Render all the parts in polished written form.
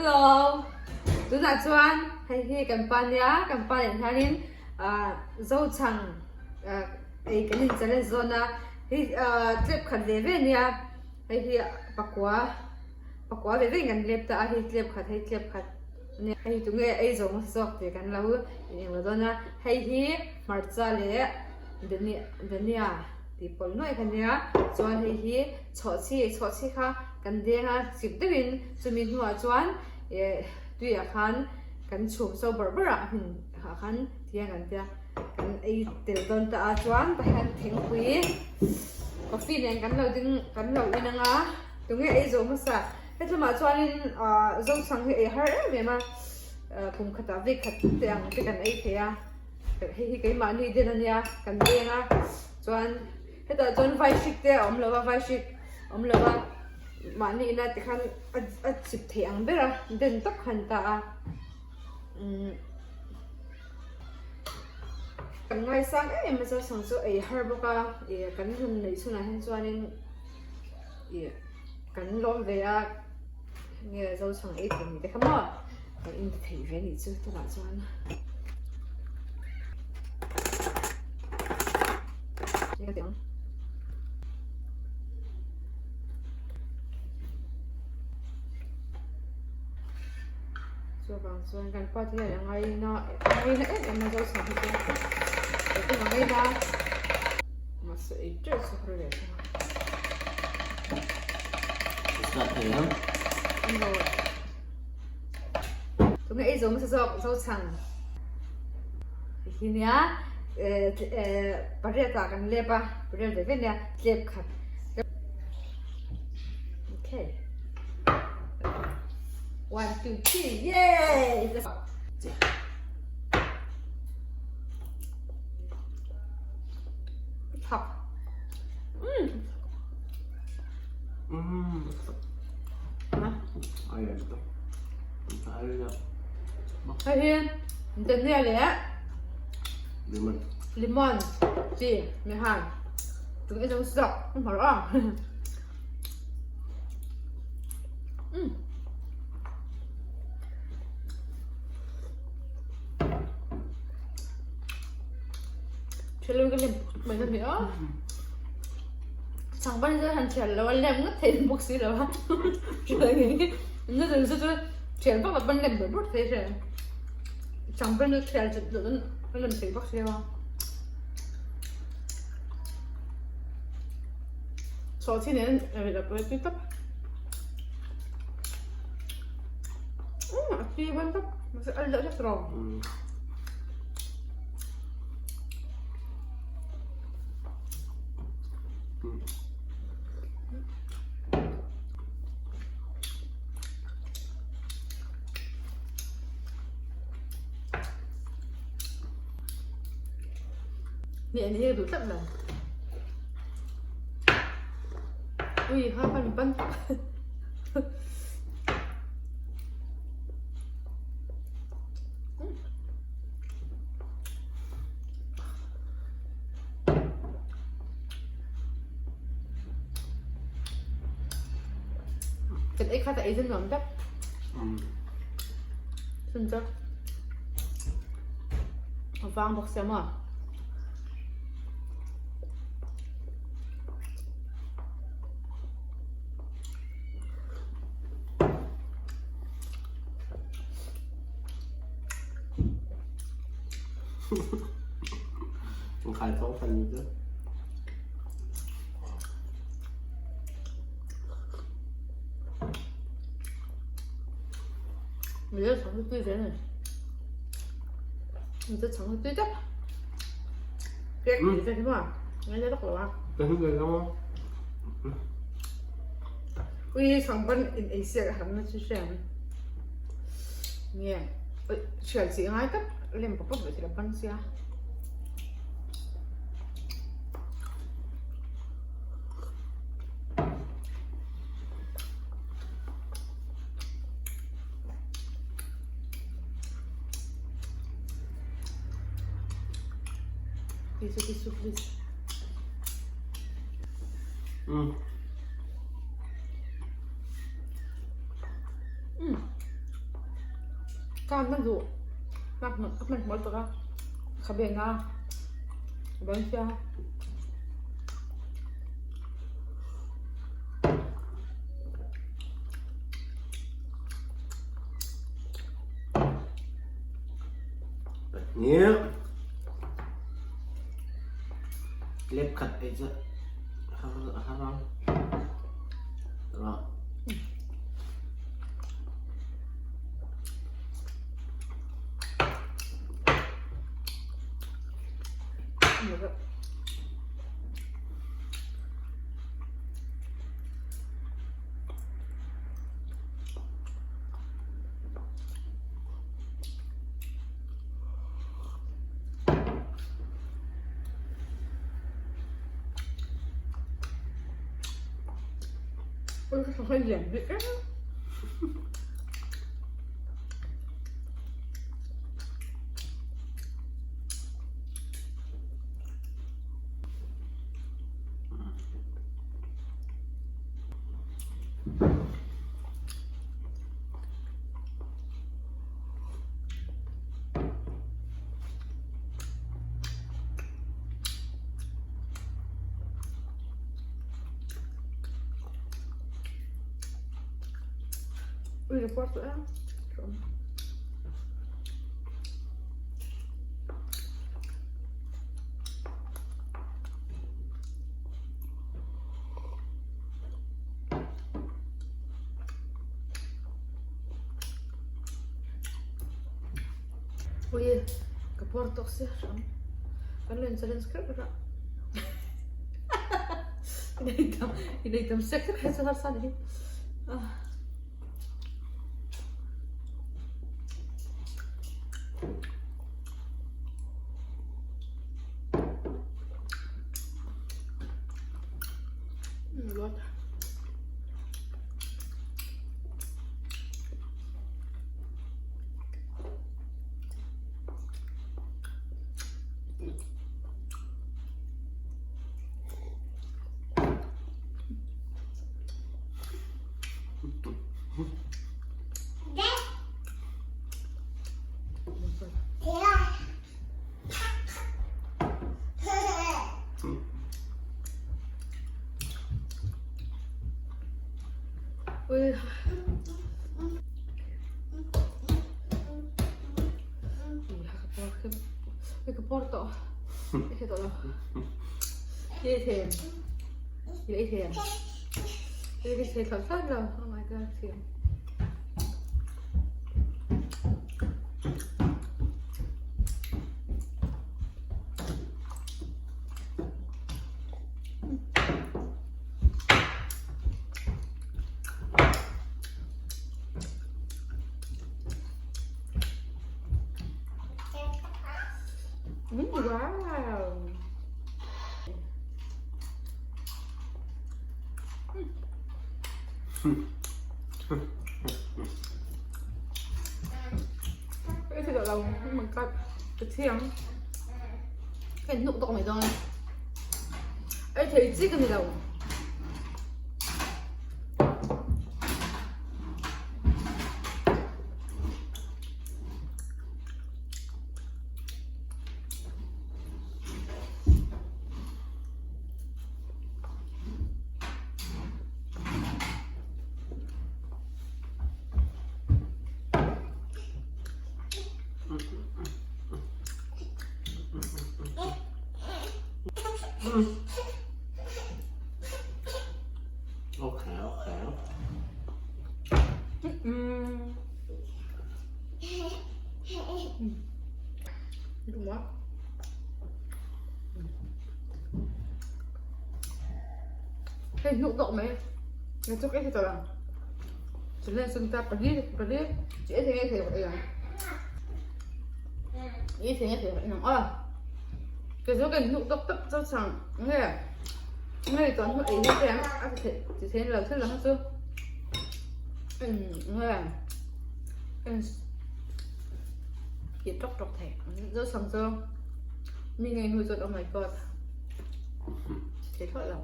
Hello. Tunah chuan hei hi kan pa nia, kan pa nen hianin ah Zochhang ah ei kan in challenge dawn a, hei ah tlep khat ve ve nia, hei hi pakua pakua ve ve in kan lep ta a, hei tlep khat hei tlep khat ania, hei tunge ei zawng hmasa zawk tih kan lo inenglo dawn a, hei hi hmarcha leh dhania dhania tih pawlh nuaih kha nia, chuan hei hi chhawhchhi chhawhchhi kha kan deng a chip deuhin chumi hnuah chuan eh tuiah khan kan chhum so bawrh bawrh a hmun ah khan tiang an tia kan ei tel dawn ta a chuan tah hian thingpui coffee nen kan lo ding kan lo in ang a tunge ei zawh hmasa hetlumah chuanin ah zochhang hi ei har em em a kum khatah vek khat te ang te kan ei thei a hei hi keimahni den ania kan deng a chuan hetah chuan vai hrik te a awm lo a vai hrik awm lo a mahni ina tikhan a chip theih ang ber a den tawp khan ta a umm kan ngaisang em em a chang chu ei har bawk a ih kan hun neih chhunah hian chuanin ih kan lawm ve a nge zochhang ei tur ni te kha maw kan in ti thei ve anih chu tunah chuan. Chuvang chuan kan pa te hian a ngaina a ngaina em em a Zochhang hi chu kei pawh ka ngaina mahse ei teuh chu ka hre ve thung a. Start thei ang. Tunge ei zo hmasa zawk Zochhang hi nia pariat ah kan lep a pariat ve ve nia tlep khat okay 1 2 3 yay thak um Hei hi dania leh lemon lemon chi mi han tung i zawng zawk hmu rawh aw um Thil ka lem mai na ni a. Changban chu han thian lo a lem ngawt thei bawk si lo a. Noodles chu chu thian vak lo pawn lem bawrh bawrh thei a hria. Changban chu thian chat loh chuan a lem thei bawk si lo a. Sawhchhi nen a tui tawp. A tui ban tawp. Mahse a leh hlek rawh. Nè ni duh tlat lo. Ui ha pan pan. Kan ei khat a ei zen nuam tak. Chun chu a vang bawk sia maw. Khai thawng fan ni chu. Mi le chang tui ve ni. Mi te chang tui tak. Kek ni te ma. Ngai le tak lo a. Ka hin le lo. Ui chang ban in ei siak ham na chu hriam. Nge. Ui thial chi ngai tak lem pawp pawp ve thei ban sia. Tissue tissue please. Kan na duh a hmanhmawh tak a khabe na ban sia. Pahnih lep khat ei chu a har ang. Ôi, hơi lian bik em. Ui, report tawh em. Ui, ka puar tawk sia hram. Kan lo in challenge kher kher a. Inei tam, inei tam sia kher kher chu harsa ni hi. Ah. Lot. Ui. Ui, ka puar tawh. I hre tawh lo. I ei thei em? I ei thei em? I ei thei thlawt thlawt lo. Oh my god, thiam. Wow. Cái thịt đậu mình cắt cái thiang cái nụ tóc mày rồi ấy thấy chiếc cái gì đâu. Okay, okay. Đúng quá. Hei hnuk tawk mai na chuk ei thei tawh ang chule chuan ta pali pali chi ei thei nge thei ei ang ei thei nge thei ei ang aw kei chu ka inhnuk tawk tawk chau chang nge nge chuan hnu ei hi te ang a ti thei ti thei lo thil ang chu nge ti tawk tawk thei zo chang chu mi ngei hnu chuan oh my god thei thlawt lo.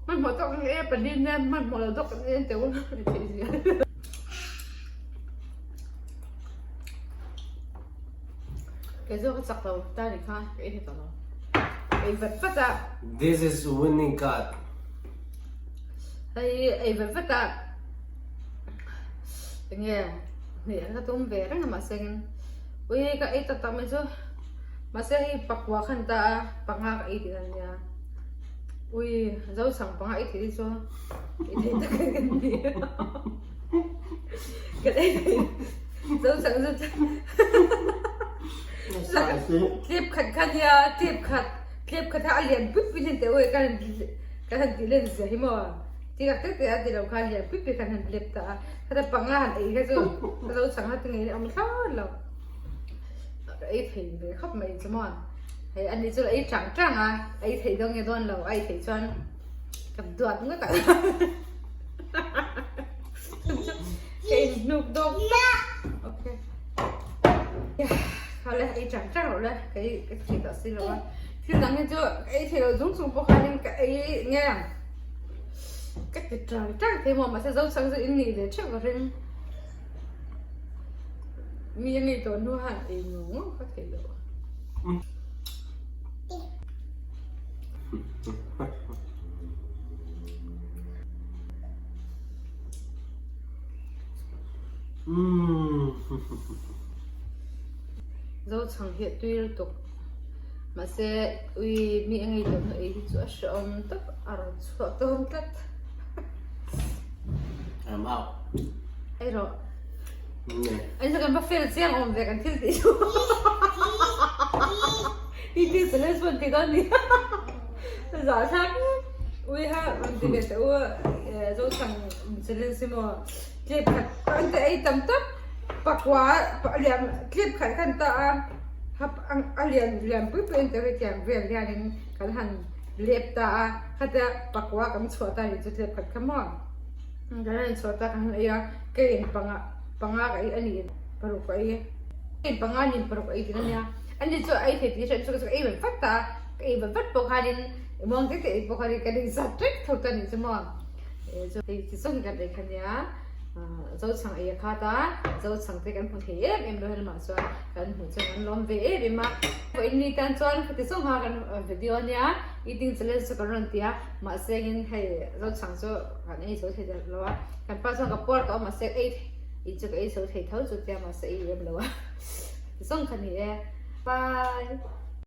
Hmanhmawh tawk ang e pali nen hmanhmawh lo tawk ang e teu thei zia. Kei chu ka chak lo ta ni kha ka ei thei tawh lo. Ka ei vat vat a. This is winning card. Hei ei vat vat a. Enge hnih ka tum ve reng a mahse in ui ka ei tak tak mai chu mahse hei pakua khan ta a panga ka ei tih a nia. Ui zo chhang panga ei thei hi chu ei thei tak ka ni. Ka ei thei zo chhang chu Tlip khat kha nia tlip khat tlip khat kha a lian pui pui hian teh ui ka han ka han tih len zia hi maw ti tak tak te a ti lo kha lian pui pui khan han lep ta a khata panga han ei kha chu ka lo chhang kha ti ngei awm thlawt lo ka ei thei ve khawp mai chu maw hei ani chu ei tang tang a ei thei dawn nge dawn lo a ei theih chuan ka duat ngawt ang ka inhnuk dawk okay Kha le ei chang chang rawh le ka ei ka thei tawh si lo a thil dang hi chu ka ei thei lo zung chung pawh khanin ka ei nge ang ka ti chang chang thei maw mahse zo chang chu in nih ve theuh ka ring mi a ngei tawh hnu han ei ngawng ngawng ka thei lo. Zochhang hi a tui lutuk mahse ui mi a ngei tawh hnu ei hi chu a hrehawm tawp a rawn chhuah dawn tlat. I'm out. Ei rawh. An kan va fel chiang awm ve kan thil tih chu. Hi thil challenge pawh an ti dawn ni. Zah thlak ui ha rawn ti ve teh u Zochhang challenge hi maw. Tlip khat an te ei tam tak pakua lian tlip khat khan ta a hap a lian lian pui pui an te hetiang vel hianin kan han lep ta a khatia pakua kan chhuah ta ni chu tlip khat kha maw kan han chhuah ta kan han ei a keiin panga panga ka ei a ni paruk ka ei keiin panga nin paruk ka ei thin ania ani chu a ei thei tih hriat chu ka ei vat vat ta a ka ei vat vat pawh khanin muang te te ei pawh khanin kan inzat vek tho ta ni chu maw. Hei ti chuan kan ei kha nia Zochhang ei a khat a, Zochhang te kan hmu thei em em lo helamah chuan kan hmuh chuan kan lawm ve em em a. Vawiin ni tan chuan khati zawng kha kan video ania eating challenge chu kan rawn ti a, mahse engin hei Zochhang chu kan ei zo thei ta lo a, kan pa chuan ka puar tawh a mahse ei ei chu ka ei zo thei tho chu tia mahse ei em lo a, ti zawng kha ni e. Bye.